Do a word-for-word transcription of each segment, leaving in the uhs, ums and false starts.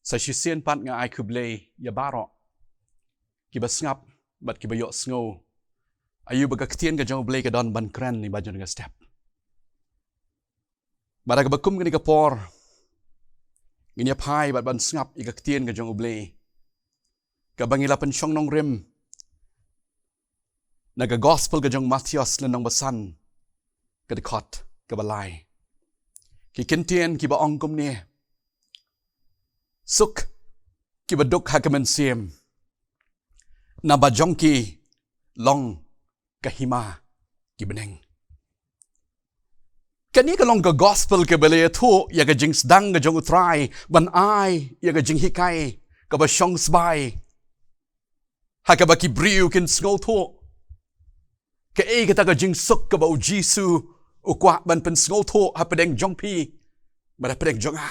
Sa shisien pat nga ai khublei ïa baroh kiba sngap bad kiba ïohsngew aïu ba ka ktien ka jong U Blei ka don ban kren lyngba jong ka step. Bad ha kaba kum kane ka por ngin ïa phai bad ban sngap ïa ka ktien ka jong U Blei kaba ngi la pynshong nongrim na ka gospel ka jong Mathaios lynnong ba san, ka dkhot kaba lai. Ki kyntien kiba ong kumne: Suk kiba duk ha ka mynsiem, naba jong ki long ka hima ki bneng. Kane ka long ka gospel kaba la ïathuh ïa ka jingsdang ka jong U Trai ban ai ïa ka jinghikai kaba shong sbai ha kaba ki briew kin sngewthuh kaei kata ka jingsuk kaba U Jisu u kwah ban pynsngewthuh hapdeng jong phi bad hapdeng jong nga.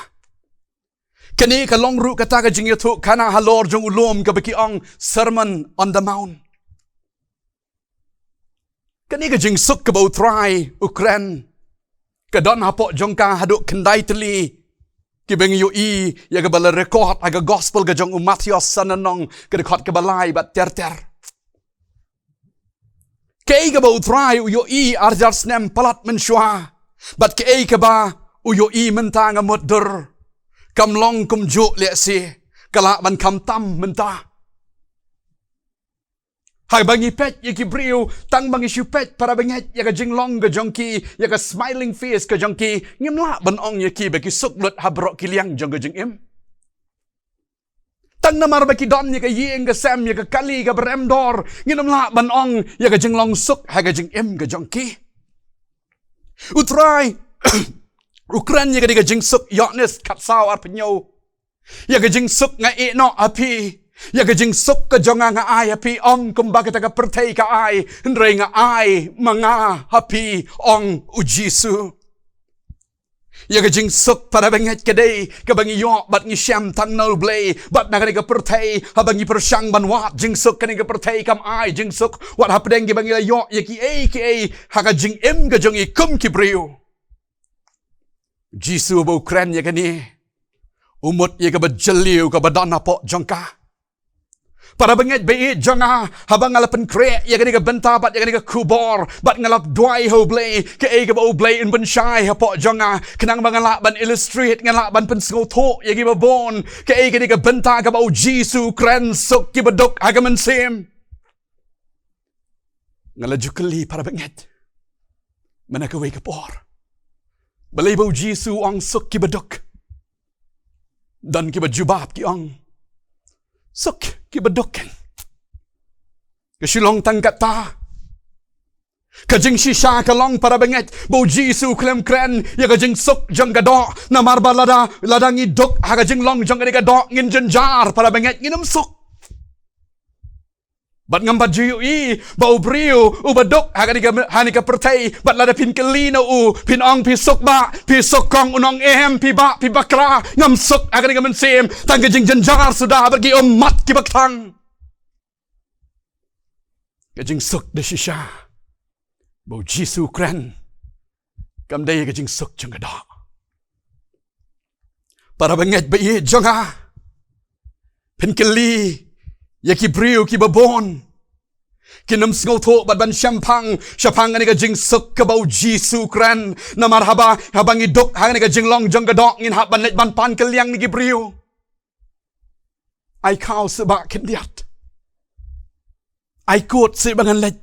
Kane ka long ruh kata ka jingïathuhkhana halor jong u lum kaba ki ong Sermon on the Mount. Kane ka jingsuk kaba U Trai u kren ka don hapoh jong ka haduh khyndai tylli kiba ngi ïohi ïa kaba la record ha ka gospel ka jong u Mathaios san lynnong, ka dkhot kaba lai bad ter ter. Kaei kaba U Trai u ïohi ar hajar snem palat mynshuwa bad kaei kaba u ïohi mynta, nga mutdur kam long kumjuh lehse, ka lah ban kham tam mynta. Haba ngi peit ïa ki briew, tang ba ngi shu peit para bangeit ïa ka jinglong ka jong ki, ïa ka smiling face ka jong ki, ngim lah ban ong ïa ki ba ki suk lut ha baroh ki liang jong ka jingim. Tang namar ba ki don ïa ka ïing ka sem, ïa ka kali kaba rem dor, ngin ym lah ban ong ïa ka jinglong suk ha ka jingim ka jong ki. U Trai u kren ïa kane ka jingsuk, Ïoannis khatsaw arphew hynñiew. Ïa ka jingsuk nga ïeh noh ha phi. Ïa ka jingsuk ka jong nga nga ai ha phi, ym kumba kata ka pyrthei ka ai, hynrei nga ai ma nga ha phi, ong U Jisu. Ïa ka jingsuk para bangeit ka dei kaba ngi ïoh bad ngi shem tang na U Blei, bad na kane ka pyrthei haba ngi pyrshang ban wad jingsuk, kane ka pyrthei kam ai jingsuk wat hapdeng kiba ngi la ïoh ïa kiei kiei ha ka jingim ka jong ngi kum ki briew. Jisu ba u kren ïa kane u mut ïa kaba jylliew kaba don hapoh jong ka. Para bangeit ba ïeit jong nga, haba nga la pynkhreh ïa kane ka bynta bad ïa kane ka khubor bad nga la duwai ha U Blei, kaei kaba U Blei un pynshai hapoh jong nga, khnang ba nga lah ban illustrate, nga lah ban pynsngewthuh ïa kiba bun kaei kane ka bynta kaba U Jisu u kren suk kiba duk ha ka mynsiem. Nga la ju kylli para bangeit mynta kawei ka por, balei ba U Jisu u ong suk kiba duk? Don kiba jubab ki ong, suk kiba duk. Ka shu long tang kata. Ka jingshisha ka long para bangeit ba U Jisu u khlem kren ïa ka jingsuk jong ka doh, namar ba lada, lada ngi duk ha ka jinglong jong kane ka doh ngin jynjar para bangeit, ngin ym suk. Bad ngam pat ju ïohi ba u briew uba duk ha kane ka, ha kane ka pyrthei, bad lada phin kylli na u, phin ong phi suk bah, phi suk kong, un ong em, phi bah, phi bakla, ngam suk ha kane ka mynsiem, tang ka jingjynjar suda bad ki ummat kiba kthang. Ka jingsuk da shisha ba U Jisu u kren kam dei ka jingsuk jong ka doh. Para bangeit ba ïeit jong nga, phin kylli ïa ki briew kiba bun, kin ym sngewthuh bad ban shemphang shaphang kane ka jingsuk kaba U Jisu u kren. Namar haba, haba ngi duk ha kane ka jinglong jong ka doh ngin hap ban leit ban pan kylliang na ki briew. Ai khaw seh bah khyndiat. Ai kut seh ba ngan leit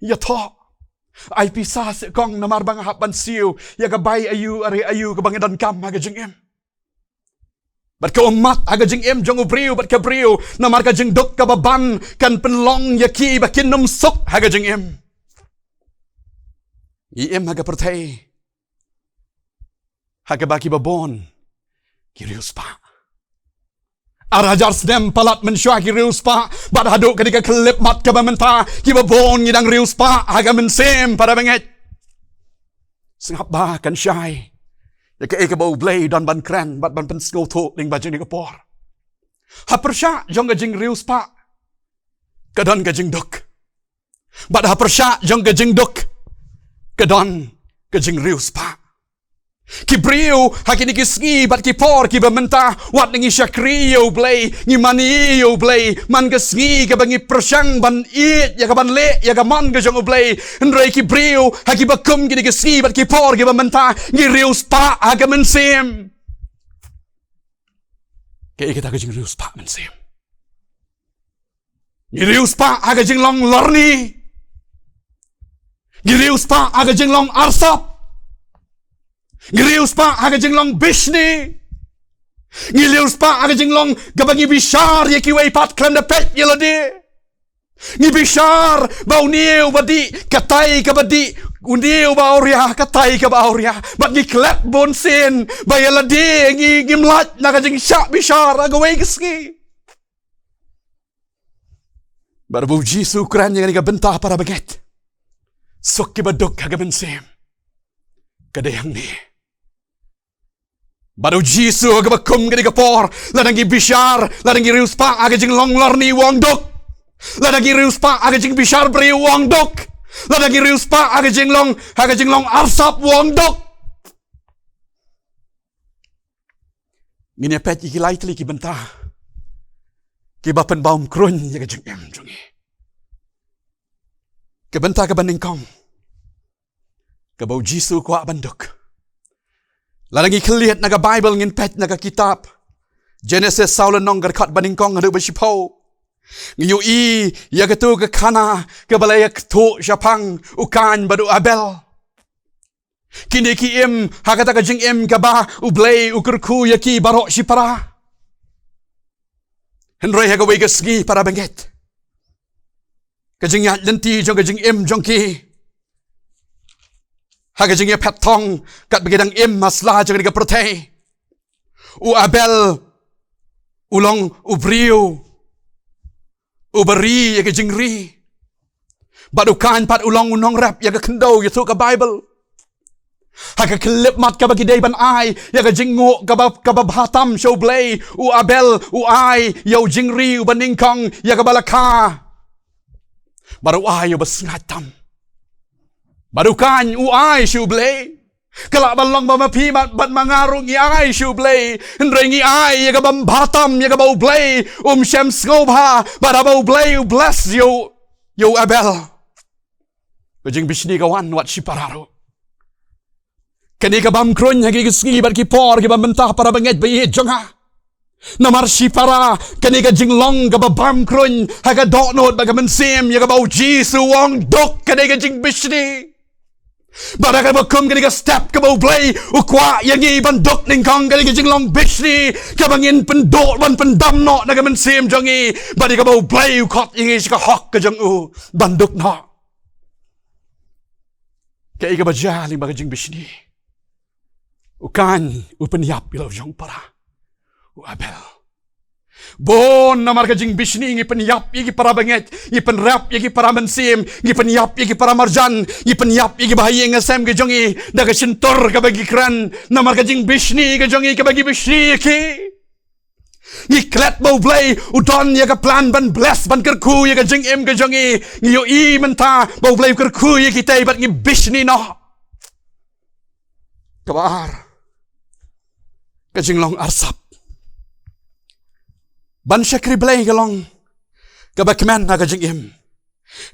ïathoh. Ai pisa seh kong namar ba nga hap ban siew ïa ka bai aïu, are aïu kaba nga donkam ha ka jingim. Bad ka ummat ha ka jingim jong u briew bad ka briew, namar ka jingduk kaba ban kan pynlong ïa ki ba kin ym suk ha ka jingim. Ngi im ha ka pyrthei ha kaba kiba bun ki riewspah. Ar hajar snem palat mynshuwa ki riewspah, bad haduh kane ka khyllipmat kaba mynta kiba bun ngi dang riewspah ha ka mynsiem, para bangeit. Sngap ba kan shai ïa kaei kaba U Blei u don ban kren bad ban pynsngewthuh lyngba jong kane ka por. Ha pyrshah jong ka jingriewspah ka don ka jingduk. Bad ha pyrshah jong ka jingduk ka don ka jingriewspah. Ki briew ha kine ki sngi bad ki por kiba mynta, wat ngi shakri ïa U Blei, ngi mane ïa U Blei, man ka sngi kaba ngi pyrshang ban ïeit ïa kaban leh ïa ka mon ka jong U Blei. Hynrei ki briew ha kiba kum kine ki sngi bad ki por kiba mynta, ngi riewspah ha ka mynsiem. Kaei kata ka jingriewspah mynsiem? Ngi riewspah ha ka jinglong lorni. Ngi riewspah ha ka jinglong arsap. Ngi riewspah ha ka jinglong bishni. Ngi riewspah ha ka jinglong kaba ngi bishar ïa kiwei pat khlem da peit ïa lade. Ngi bishar ba une uba dih, katai kaba dih, une uba awria, katai kaba awria. Bad ngi klet bunsien ba ïa lade ngi, ngim lait na ka jingshah bishar ha kawei ka sngi. Bad ba U Jisu u kren ïa kane ka bynta, para bangeit. Suk kiba duk ha ka mynsiem. Ka dei hangne. Bad U Jisu ha kaba kum kane ka por, lada ngi bishar, lada ngi riewspah ha ka jinglong lorni, u ong duk. Lada ngi riewspah ha ka jingbishar briew, u ong duk. Lada ngi riewspah ha ka jinglong, ha ka jinglong arsap, u ong duk. Ngin ïa peit ïa ki lai tylli ki bynta kiba pynbam kruiñ ïa ka jingim jong ngi. Ka bynta kaba nyngkong, kaba U Jisu u kwah ban duk. Lada ngi khylliat na ka Baibl, ngin peit na ka kitab Jenesis saw lynnong, ka dkhot ba nyngkong haduh ba shiphew, ngi ïohi ïa katu ka khana kaba la ïa kthuh shaphang u Kain bad u Abel. Kine ki im ha kata ka jingim kaba U Blei u kyrkhu ïa ki baroh shipara. Hynrei ha kawei ka sngi, para bangeit, ka jingïaid lynti jong ka jingim jong ki, ha ka jingïaphet thong katba ki dang im ha sla jong kane ka pyrthei, u Abel u long u briew uba ri ïa ka jingri. Bad u Kain pat u long u nongrep ïa ka khyndew, ïathuh ka Baibl. Ha ka khyllipmat kaba ki dei ban ai ïa ka jingnguh kaba, kaba bha tam sha U Blei, u Abel u ai ïa u jingri uba nyngkong, ïa kaba la kha. Bad u ai ïa uba sngaid tam. Bad u Kain u ai sha U Blei. Ka lah ban long ba ma phi bad, bad ma nga ruh ngi ai sha U Blei. Hynrei ngi ai ïa kaba bha tam, ïa kaba U Blei um shym sngewbha. Bad haba U Blei u bless ïa u, ïa u Abel, ka jingbishni ka wan wat shipara ruh. Kane ka bam kruiñ ha ki sngi bad ki por kiba mynta, para bangeit ba ïeit jong nga. Namar shipara, kane ka jinglong kaba bam kruiñ ha ka dohnud bad ka mynsiem, ïa kaba U Jisu u ong duk, kane ka jingbishni. Bad ha kaba kum kane ka step kaba U Blei u kwah ïa ngi ban duk nyngkong, kane ka jinglong bishni kaba ngin pynduh ban pyndam noh na ka mynsiem jong ngi. Bad ïa kaba U Blei u khot ïa ngi sha ka hok ka jong u ban duk noh. Kaei kaba jia lyngba ka jingbishni? U Kain u pynïap ïa la u jong para, u Abel. Bun namar ka jingbishni ngi pynïap ïa ki para bangeit, ngi pynïap ïa ki para mynsiem, ngi pynïap ïa ki para marjan, ngi pynïap ïa ki bahaïing hasem ki jong ngi da ka shyntur kaba ngi kren, namar ka jingbishni ka jong ngi kaba ngi bishni ïa ki. Ngi klet ba U Blei u don ïa ka plan ban bless, ban kyrkhu ïa ka jingim ka jong ngi. Ngi ïohi mynta ba U Blei u kyrkhu ïa kita bad ngi bishni noh. Kaba ar, ka jinglong arsap. Ban shakri Blei ka long kaba kmen ha ka jingim.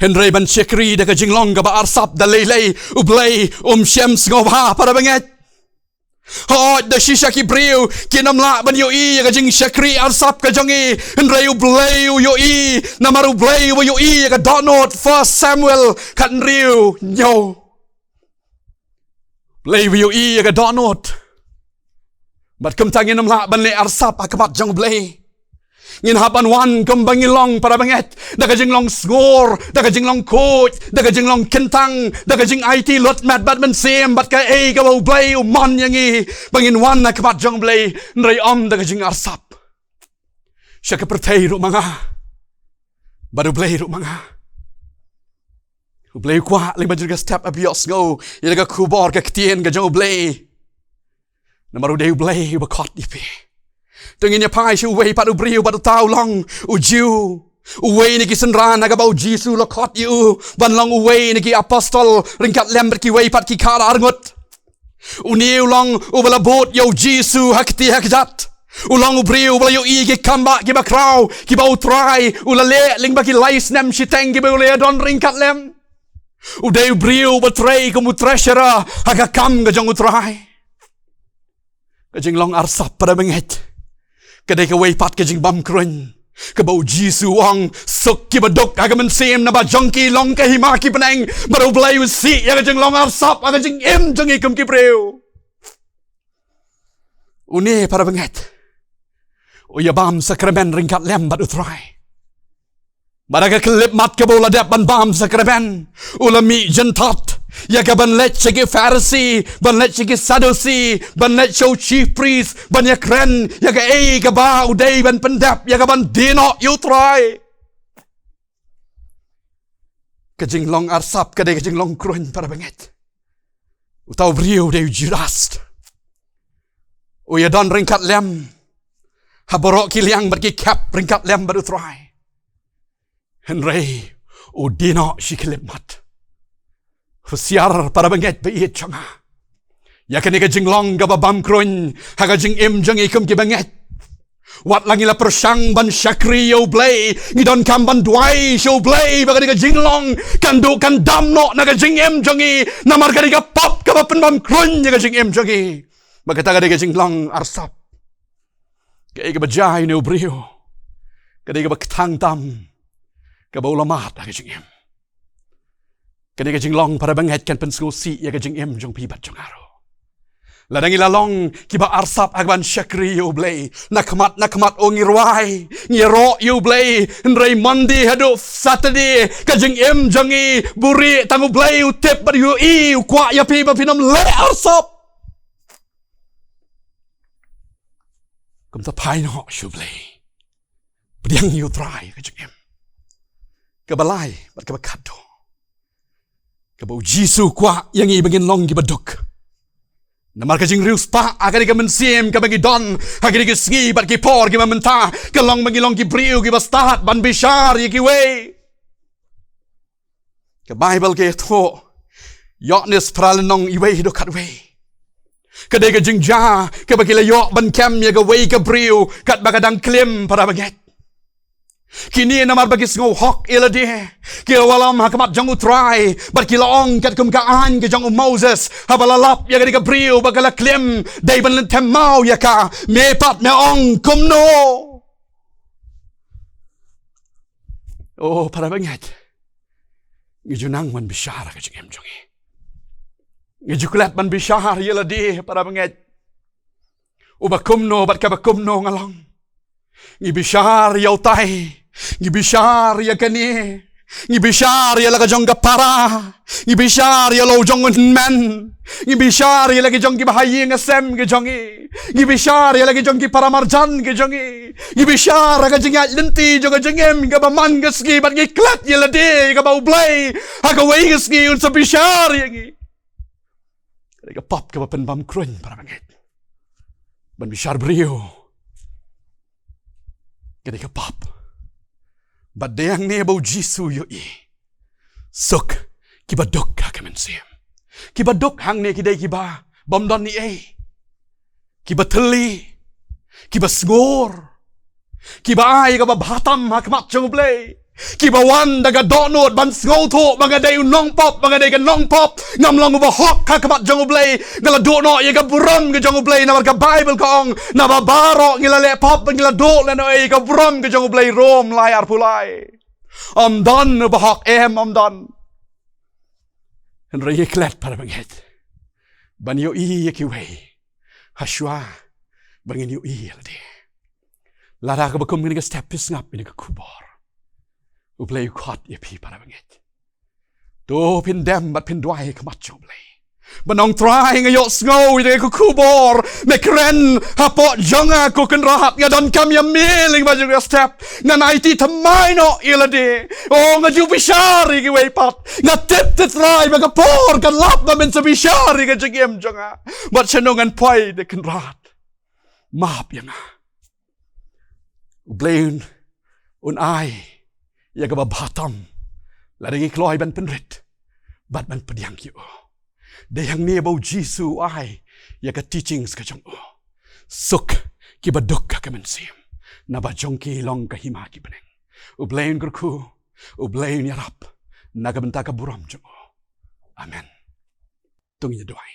Hynrei ban shakri da ka jinglong kaba arsap da lei lei, U Blei um shym sngewbha, para bangeit. Hooid, da shisha ki briew kin ym lah ban ïohi ïa ka jingshakri arsap ka jong ngi, hynrei U Blei u ïohi, namar U Blei u ïohi ïa ka dohnud. First Samuel khathynriew hynñiew. Blei u ïohi ïa ka dohnud. Bad kumta ngin ym lah ban leh arsap ha khmat jong U Blei. Ngin hap ban wan kumba ngi long, para bangeit, da ka jinglong sngur, da ka jinglong khuid, da ka jinglong kyntang, da ka jingaiti lut met bad mynsiem bad kaei kaba U Blei u mon ïa ngi, ba ngin wan ha khmat jong U Blei, hynrei ym da ka jingarsap. Sha ka pyrthei ruh ma nga, bad U Blei ruh ma nga. U Blei u kwah lyngba jong ka step ba phi ïohsngew ïa ka khubor, ka ktien ka jong U Blei. Namar u dei U Blei uba khot ïa phi. To ngin ïa phai sha uwei pat u briew, bad uta u long u Jiw. Uwei na ki synran ha kaba U Jisu u la khot ïa u ban long uwei na ki apostol ryngkat lem bad kiwei pat ki khatar ngut. Une u long uba la bud ïa u Jisu ha kti ha kjat. U long u briew uba la ïohi ki kam ba kiba khraw kiba u Trai u la leh lyngba ki lai snem shiteng kiba u la ïadon ryngkat lem. U dei u briew uba trei kum u treasurer ha ka kam ka jong u Trai. Ka jinglong arsap, para bangeit, ka dei kawei pat ka jingbymkruid kaba u Jisu u ong, suk kiba duk ha ka mynsiem, naba jong ki long ka hima ki bneng. Bad U Blei u sih ïa ka jinglong arsap ha ka jingim jong ngi kum ki briew. Une, para bangeit, u ïabam sakramen ryngkat lem bad u Trai. Bad ha ka khyllipmat kaba u la dep ban bam sakramen, u la mih jynthot ïa ka ban leit sha ki Pharisi, ban leit sha ki Sadusi, ban leit sha u chief priest, ban ïakren ïa kaei kaba u dei ban pyndep ïa ka ban die noh ïa u Trai. Ka jinglong arsap ka dei ka jinglong kruid, para bangeit. Uta u briew u dei u Judas. U ïadon ryngkat lem ha baroh ki liang bad ki khep ryngkat lem bad u Trai. Hynrei u die noh shi khyllipmat. Husiar, para bangeit ba ïeit jong nga, ïa kane ka jinglong kaba bymkruid ha ka jingim jong ngi kum ki bangeit. Wat la ngi la pyrshang ban shakri ïa U Blei, ngi donkam ban duwai sha U Blei ba kane ka jinglong kan duh kan dam noh na ka jingim jong ngi, namar kane ka pop kaba pynbymkruid ïa ka jingim jong ngi. Ba kata ka dei ka jinglong arsap. Kaei kaba jia ïa une u briew ka dei kaba kthang tam kaba u la mad ha ka jingim. Kane ka jinglong, para bangeit, kan pynsngewsih ïa ka jingim jong phi bad jong nga ruh. Lada ngi la long kiba arsap ha ka ban shakri ïa U Blei, na khmat na khmat, oh, ngi rwai, ngi ïaroh ïa U Blei, hynrei Monday haduh Saturday ka jingim jong ngi buhrieh tang U Blei u tip bad u ïohi, u kwah ïa phi ba phin ym leh arsap. Kumta phai noh sha U Blei. Pdiang ïa u Trai ha ka jingim. Kaba lai bad kaba khatduh, kaba u Jisu u kwah ïa ngi ba ngin long kiba duk. Namar ka jingriewspah ha kane ka mynsiem kaba ngi don ha kine ki sngi bad ki por kiba mynta ka long ba ngi long ki briew kiba stad ban bishar ïa kiwei. Ka Baibl ka ïathuh, Ïoannis phra lynnong, iwei haduh khatwei, ka dei ka jingjia kaba ki la ïoh ban kem ïa kawei ka briew katba ka dang klim, para bangeit. Kine namar ba ki sngew hok ïa lade, ki la wallam ha khmat jong u Trai bad ki la ong katkum ka aiñ ka jong u Moses, haba la lap ïa kane ka briew ba ka la klim, dei ban lynthem maw ïa ka. Me pat me ong kumno? Oh, para bangeit, ngi ju nang ban bishar ha ka jingim jong ngi. Ngi ju klet ban bishar ïa lade, para bangeit, uba kumno bad kaba kumno nga long. Ngi bishar ïa utai, ngi bishar ïa kane, ngi bishar ïa la ka jong ka para, ngi bishar ïa la u jong u hynmen, ngi bishar ïa la ki jong kiba ha ïing ha sem ki jong ngi, ngi bishar ïa la ki jong ki para marjan ki jong ngi. Ngi bishar ha ka jingïaid lynti jong ka jingim kaba man ka sngi, bad ngi klet ïa lade kaba U Blei ha kawei ka sngi un sa bishar ïa ngi. Ka dei ka pop kaba pynbymkruid, para bangeit. Ban bishar briew ka dei ka pop. Bad dei hangne ba u Jisu u ïohi, suk kiba duk ha ka mynsiem. Kiba duk hangne ki dei kiba bym don ei ei, kiba thylli, kiba sngur, kiba ai kaba bha tam ha khmat jong U Blei, kiba wan da ka dohnud ban sngewthuh ba nga dei u nongpop, ba nga dei ka nongpop, ngam long uba hok ha khmat jong U Blei. Nga la duh noh ïa ka burom ka jong U Blei, namar ka Baibl ka ong, naba baroh ngi la leh pop bad ngi la duh lehnohei ïa ka burom ka jong U Blei, Rom lai arphew lai. Ym don uba hok, em, ym don. Hynrei ngi klet, para bangeit, ban ïohi ïa kiwei ha shuwa ba ngin ïohi ïa lade. Lada kaba kum kane ka step phi sngap ïa kane ka khubor, U Blei u khot ïa phi, para bangeit. To phin dem bad phin duwai ha khmat jong U Blei, ban ong, Trai, nga ïohsngew ïa kane ka khubor, me kren hapoh jong nga, ko Kynrad, nga donkam ïa me lyngba jong kane ka step. Ngan aiti thymmai noh ïa lade. Oh, nga ju bishar ïa kiwei pat. Nga tip, Trai, ba ka por kan lap ba men sa bishar ïa ka jingim jong nga. Bad shano ngan poi de, Kynrad? Map ïa nga. U Blei un, un ai ïa kaba bha tam lada ngi kloi ban pynrit bad ban pdiang ïa u. Dei hangne ba u Jisu u ai ïa ka teachings ka jong u. Suk kiba duk ha ka mynsiem, naba jong ki long ka hima ki bneng. U Blei un kyrkhu, u Blei un ïarap na ka bynta ka burom jong u. Amen. To ngin ïa duwai.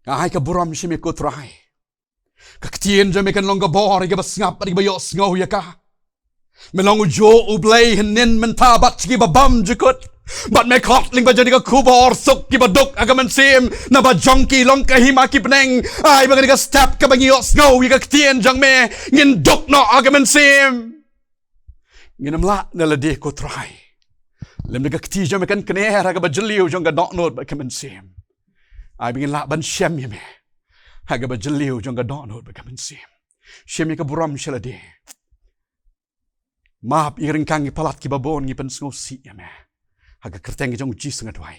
Nga ai ka burom sha me ko Trai. Ka ktien jong me kan long ka bor ïa kiba sngap bad ïa kiba ïohsngew ïa ka. Me long u juh u Blei hynnin mynta bad sha kiba bymjukut. Bad me khot lyngba jong kane ka khubor, suk kiba duk ha ka mynsiem, naba jong ki long ka hima ki bneng. Ai ba kane ka step kaba ngi ïohsngew ïa ka ktien jong me, ngin duk noh ha ka mynsiem. Ngin ym lah na lade ko Trai. Lymda ka kti jong me kan kner ha kaba jylliew jong ka dohnud bad ka mynsiem. Ai ba ngin lah ban shem ïa me ha kaba jylliew jong ka dohnud bad ka mynsiem. Shem ïa ka burom sha lade. Map ïa ki ryngkang ki palat kiba bun, ngi pynsngewsih ïa me. Ha ka kyrteng jong u Jisu nga duwai.